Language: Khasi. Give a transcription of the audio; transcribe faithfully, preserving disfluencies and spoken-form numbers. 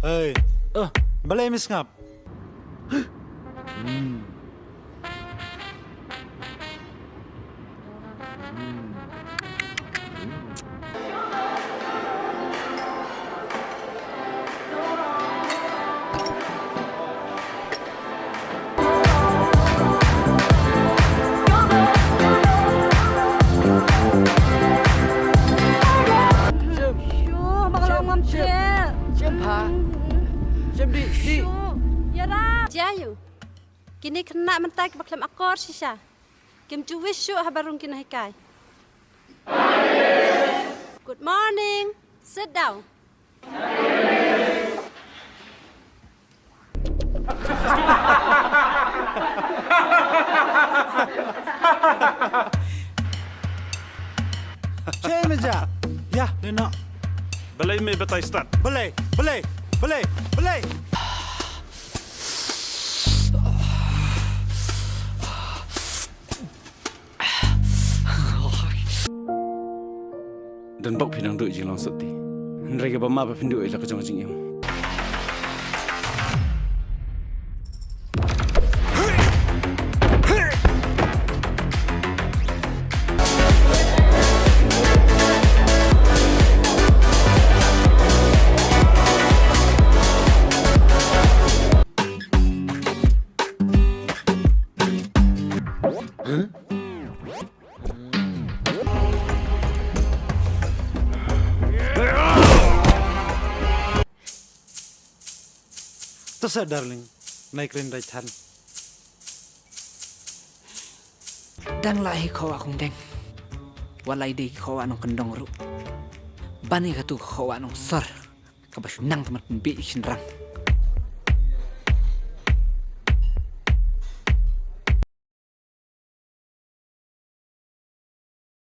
Hey. Eh. Balei me sngap? Shu, ba ka long ngam cheh. Shem pha. Shem di, di. Shu, ïarap. Jia ïu. Kine khynnah mynta kiba khlem akor shisha. Kim ju wish shuh haba rung ki nonghikai. Good morning. Sit down. Che me ja. Ya, de no. Balei me batai start? Balei, balei, balei, balei. Don bok phi nang duh jinglong sopti. Hynrei kaba ma ba phin duh ïa la ka jong ka jingim. To sa darling, nai kren dai than. Dang la hi khawa kong deng. Walai dei khawa nong kendong ru. Bani katu khawa nong sor. Kaba shu nang temat pynbit shin rang.